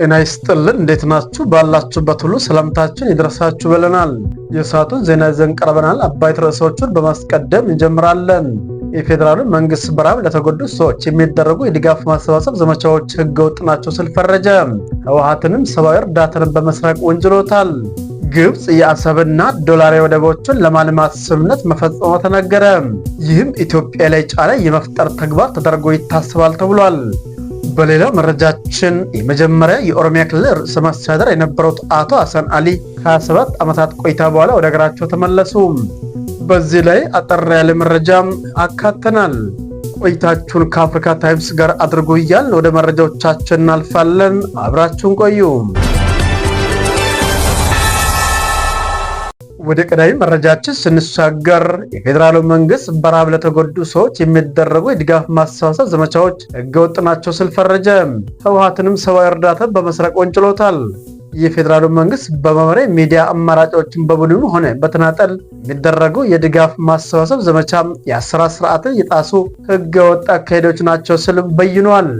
ጤና ይስጥልን። እንዴት ናችሁ? ባላችሁበት ሁሉ ሰላምታችን ይድረሳችሁ ብለናል። የሰዓቱን ዜና ይዘን ቀርበናል። አበይት ርዕሶቹን በማስቀደም እንጀምራለን። የፌዴራሉ መንግስት በረሃብ ለተጎዱ ሰዎች የሚደረጉ የድጋፍ ማሰባሰብ ዘመቻዎች ህገወጥ ናቸው ሲል ፈረጀ። ህወሓትንም ሰብአዊ እርዳታን በመስረቅ ወንጅሎታል። ግብፅ የአሰብና ዶላሬ ወደቦችን ለማልማት ስምምነት መፈጸሟ ተነገረ። ይህም ኢትዮጵያ ላይ ጫና የመፍጠር ተግባር ተደርጎ ይታሰባል ተብሏል። በሌላው መረጃችን የመጀመሪያ የኦሮሚያ ክልል ርዕሰ መስተዳድር የነበሩት አቶ ሀሰን አሊ ከ27 ዓመታት ቆይታ በኋላ ወደ ሀገራቸው ተመለሱ። በዚህ ላይ አጠር ያለ መረጃም አካተናል። ቆይታችሁን ከአፍሪካ ታይምስ ጋር አድርጉ እያልን ወደ መረጃዎቻችን እናልፋለን። አብራችሁን ቆዩ። ወደ ቀዳሚ መረጃችን ስንሻገር የፌዴራሉ መንግስት በረሃብ ለተጎዱ ሰዎች የሚደረጉ የድጋፍ ማሰባሰብ ዘመቻዎች ህገወጥ ናቸው ሲል ፈረጀ። ህወሓትንም ሰብአዊ እርዳታ በመስረቅ ወንጅሎታል። የፌዴራሉ መንግስት በማህበራዊ ሚዲያ አማራጮችን በቡድኑ ሆነ በተናጠል የሚደረጉ የድጋፍ ማሰባሰብ ዘመቻ የአሰራር ስርዓትን የጣሱ ህገወጥ አካሄዶች ናቸው ሲል በይኗል።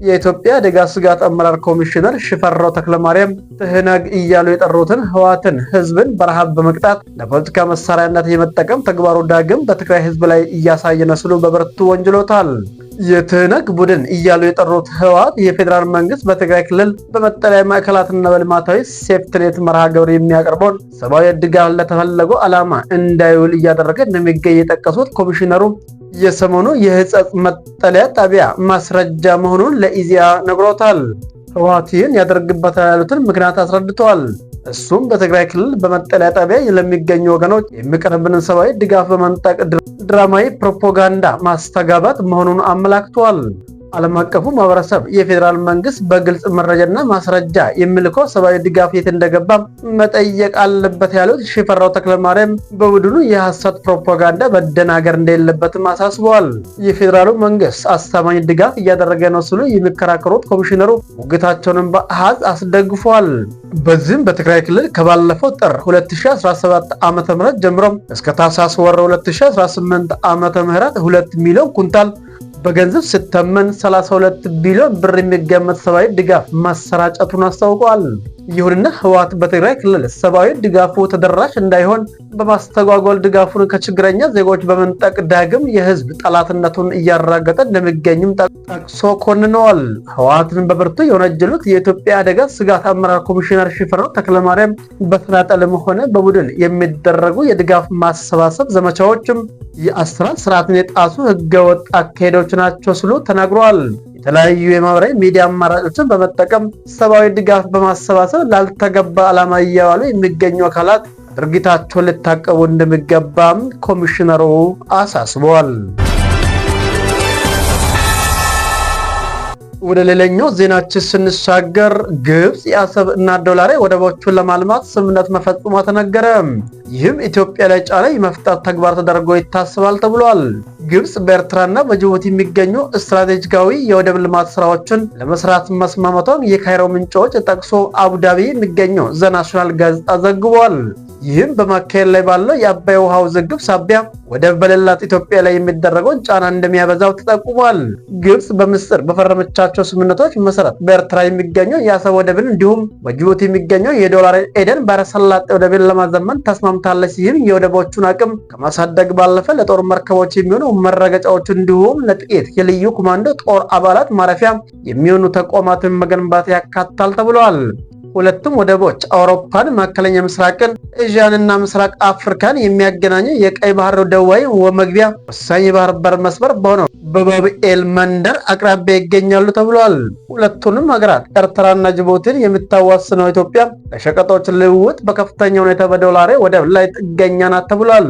የኢትዮጵያ አደጋ ስጋት አመራር ኮሚሽነር ሽፈራው ተክለማርያም ትህነግ እያሉ የጠሩትን ህወሓትን ህዝብን በረሃብ በመቅጣት ለፖለቲካ መሳሪያነት የመጠቀም ተግባሩ ዳግም በትግራይ ህዝብ ላይ እያሳየ ነው ሲሉ በብርቱ ወንጅሎታል። የትህነግ ቡድን እያሉ የጠሩት ህወሓት የፌዴራል መንግስት በትግራይ ክልል በመጠለያ ማዕከላትና በልማታዊ ሴፍትኔት መርሃ ግብር የሚያቀርበውን ሰብአዊ ድጋፍ ለተፈለገው ዓላማ እንዳይውል እያደረገ እንደሚገኝ የጠቀሱት ኮሚሽነሩ የሰሞኑ የህጸጽ መጠለያ ጣቢያ ማስረጃ መሆኑን ለኢዜአ ነግሮታል። ህወሓት ይህን ያደርግበታል ያሉትን ምክንያት አስረድተዋል። እሱም በትግራይ ክልል በመጠለያ ጣቢያ ለሚገኙ ወገኖች የሚቀርብንን ሰብአዊ ድጋፍ በመንጠቅ ድራማዊ ፕሮፓጋንዳ ማስተጋባት መሆኑን አመላክተዋል። ዓለም አቀፉ ማህበረሰብ የፌዴራል መንግስት በግልጽ መረጃና ማስረጃ የሚልከው ሰብአዊ ድጋፍ የት እንደገባ መጠየቅ አለበት ያሉት ሽፈራው ተክለማርያም በቡድኑ የሐሰት ፕሮፓጋንዳ መደናገር እንደሌለበትም አሳስበዋል። የፌዴራሉ መንግስት አስተማማኝ ድጋፍ እያደረገ ነው ሲሉ የሚከራከሩት ኮሚሽነሩ ሙግታቸውንም በአሃዝ አስደግፈዋል። በዚህም በትግራይ ክልል ከባለፈው ጥር 2017 ዓ.ም ጀምሮ እስከ ታህሳስ ወር 2018 ዓ.ም 2 ሚሊዮን ኩንታል በገንዘብ ስተመን 32 ቢሊዮን ብር የሚገመት ሰብአዊ ድጋፍ ማሰራጨቱን አስታውቋል። ይሁንና ህወሓት በትግራይ ክልል ሰብአዊ ድጋፉ ተደራሽ እንዳይሆን በማስተጓጎል ድጋፉን ከችግረኛ ዜጎች በመንጠቅ ዳግም የህዝብ ጠላትነቱን እያራገጠ እንደሚገኝም ጠቅሶ ኮንነዋል። ህወሓትን በብርቱ የወነጀሉት የኢትዮጵያ አደጋ ስጋት አመራር ኮሚሽነር ሽፈራው ተክለማርያም በተናጠልም ሆነ በቡድን የሚደረጉ የድጋፍ ማሰባሰብ ዘመቻዎችም የአሰራር ስርዓትን የጣሱ ህገወጥ አካሄዶች ናቸው ሲሉ ተናግረዋል። የተለያዩ የማህበራዊ ሚዲያ አማራጮችን በመጠቀም ሰብአዊ ድጋፍ በማሰባሰብ ላልተገባ ዓላማ እያዋሉ የሚገኙ አካላት ድርጊታቸውን ሊታቀቡ እንደሚገባም ኮሚሽነሩ አሳስበዋል። ወደ ሌላኛው ዜናችን ስንሻገር ግብፅ የአሰብ እና ዶላሬ ወደቦቹን ለማልማት ስምምነት መፈጸሟ ተነገረ። ይህም ኢትዮጵያ ላይ ጫና የመፍጠር ተግባር ተደርጎ ይታሰባል ተብሏል። ግብፅ በኤርትራና በጅቡቲ የሚገኙ ስትራቴጂካዊ የወደብ ልማት ስራዎችን ለመስራት መስማማቷን የካይሮ ምንጮች ጠቅሶ አቡዳቢ የሚገኘው ዘ ናሽናል ጋዜጣ ዘግቧል። ይህም በማካሄድ ላይ ባለው የአባይ ውሃ ውዝግብ ሳቢያ ወደብ በሌላት ኢትዮጵያ ላይ የሚደረገውን ጫና እንደሚያበዛው ተጠቁሟል። ግብፅ በምስጢር በፈረመቻቸው ስምምነቶች መሰረት በኤርትራ የሚገኘው የአሰብ ወደብን እንዲሁም በጅቡቲ የሚገኘው የዶላር ኤደን ባህረ ሰላጤ ወደብን ለማዘመን ተስማምታለች። ይህም የወደቦቹን አቅም ከማሳደግ ባለፈ ለጦር መርከቦች የሚሆኑ መረገጫዎች እንዲሁም ለጥቂት የልዩ ኮማንዶ ጦር አባላት ማረፊያ የሚሆኑ ተቋማትን መገንባት ያካትታል ተብሏል። ሁለቱም ወደቦች አውሮፓን፣ መካከለኛ ምስራቅን፣ ኤዥያንና ምስራቅ አፍሪካን የሚያገናኙ የቀይ ባህር ደቡባዊ መግቢያ ወሳኝ የባህር በር መስመር በሆነው በባብኤል መንደብ አቅራቢያ ይገኛሉ ተብሏል። ሁለቱንም ሀገራት ኤርትራና ጅቡቲን የምታዋስነው ኢትዮጵያ ለሸቀጦች ልውውጥ በከፍተኛ ሁኔታ በዶላሬ ወደብ ላይ ጥገኛ ናት ተብሏል።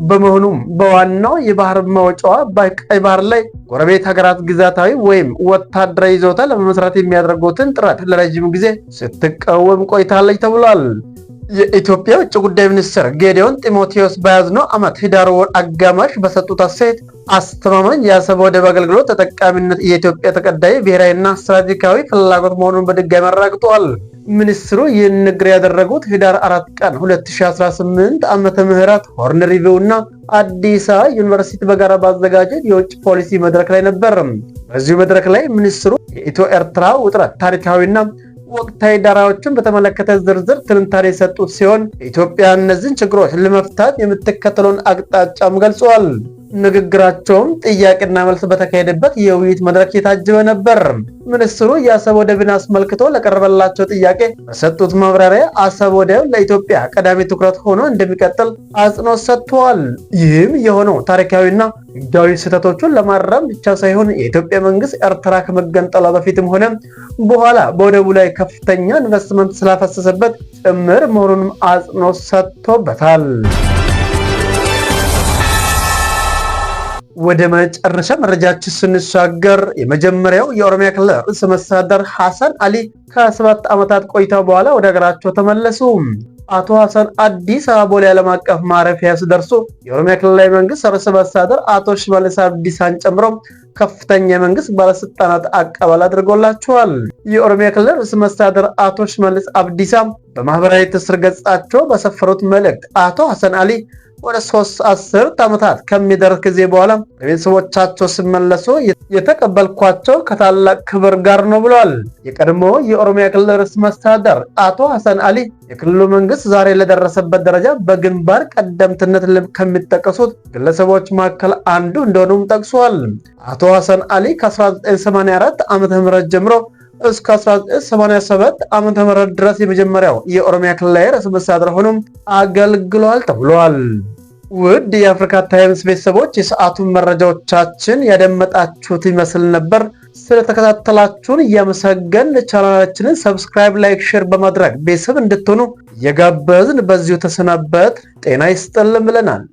በመሆኑም በዋናው የባህር መውጫዋ በቀይ ባህር ላይ ጎረቤት ሀገራት ግዛታዊ ወይም ወታደራዊ ይዞታ ለመመስረት የሚያደርጉትን ጥረት ለረጅም ጊዜ ስትቃወም ቆይታለች ተብሏል። የኢትዮጵያ ውጭ ጉዳይ ሚኒስትር ጌዲዮን ጢሞቴዎስ በያዝነው ዓመት ህዳር ወር አጋማሽ በሰጡት አስተያየት አስተማማኝ የአሰብ ወደብ አገልግሎት ተጠቃሚነት የኢትዮጵያ ተቀዳሚ ብሔራዊና ስትራቴጂካዊ ፍላጎት መሆኑን በድጋሚ አረጋግጠዋል። ሚኒስትሩ ይህን ንግግር ያደረጉት ህዳር 4 ቀን 2018 ዓመተ ምህረት ሆርን ሪቪው እና አዲስ አበባ ዩኒቨርሲቲ በጋራ ባዘጋጀት የውጭ ፖሊሲ መድረክ ላይ ነበር። በዚሁ መድረክ ላይ ሚኒስትሩ የኢትዮ ኤርትራ ውጥረት ታሪካዊና ወቅታዊ ዳራዎችን በተመለከተ ዝርዝር ትንታኔ የሰጡት ሲሆን ኢትዮጵያ እነዚህን ችግሮች ለመፍታት የምትከተለውን አቅጣጫም ገልጸዋል። ንግግራቸውም ጥያቄና መልስ በተካሄደበት የውይይት መድረክ የታጀበ ነበር። ሚኒስትሩ የአሰብ ወደብን አስመልክቶ ለቀረበላቸው ጥያቄ በሰጡት ማብራሪያ አሰብ ወደብ ለኢትዮጵያ ቀዳሚ ትኩረት ሆኖ እንደሚቀጥል አጽንኦት ሰጥተዋል። ይህም የሆነው ታሪካዊና ሕጋዊ ስህተቶቹን ለማረም ብቻ ሳይሆን የኢትዮጵያ መንግስት ኤርትራ ከመገንጠሏ በፊትም ሆነ በኋላ በወደቡ ላይ ከፍተኛ ኢንቨስትመንት ስላፈሰሰበት ጭምር መሆኑንም አጽንኦት ሰጥቶበታል። ወደ መጨረሻ መረጃችን ስንሻገር የመጀመሪያው የኦሮሚያ ክልል ርዕሰ መስተዳድር ሐሰን አሊ ከ7 ዓመታት ቆይታ በኋላ ወደ ሀገራቸው ተመለሱ። አቶ ሐሰን አዲስ አበባ ቦሌ ዓለም አቀፍ ማረፊያ ሲደርሱ የኦሮሚያ ክልላዊ መንግስት ርዕሰ መስተዳድር አቶ ሽመልስ አብዲሳን ጨምሮ ከፍተኛ የመንግስት ባለስልጣናት አቀባበል አድርጎላቸዋል። የኦሮሚያ ክልል ርዕሰ መስተዳድር አቶ ሽመልስ አብዲሳ በማህበራዊ ትስስር ገጻቸው ባሰፈሩት መልእክት አቶ ሐሰን አሊ ወደ 3 አስርት ዓመታት ከሚደርስ ጊዜ በኋላ ለቤተሰቦቻቸው ሲመለሱ የተቀበልኳቸው ከታላቅ ክብር ጋር ነው ብለዋል። የቀድሞ የኦሮሚያ ክልል ርዕሰ መስተዳድር አቶ ሐሰን አሊ የክልሉ መንግስት ዛሬ ለደረሰበት ደረጃ በግንባር ቀደምትነት ከሚጠቀሱት ግለሰቦች መካከል አንዱ እንደሆኑም ጠቅሷል። አቶ ሐሰን አሊ ከ1984 ዓ.ም ጀምሮ እስከ 1987 ዓ.ም ድረስ የመጀመሪያው የኦሮሚያ ክልላዊ ርዕሰ መስተዳድር ሆኖም አገልግሏል ተብሏል። ውድ የአፍሪካ ታይምስ ቤተሰቦች፣ የሰዓቱን መረጃዎቻችን ያደመጣችሁት ይመስል ነበር። ስለተከታተላችሁን እያመሰገን ቻናላችንን subscribe፣ like፣ share በማድረግ ቤተሰብ እንድትሆኑ እየጋበዝን በዚሁ ተሰናበት። ጤና ይስጥልን ብለናል።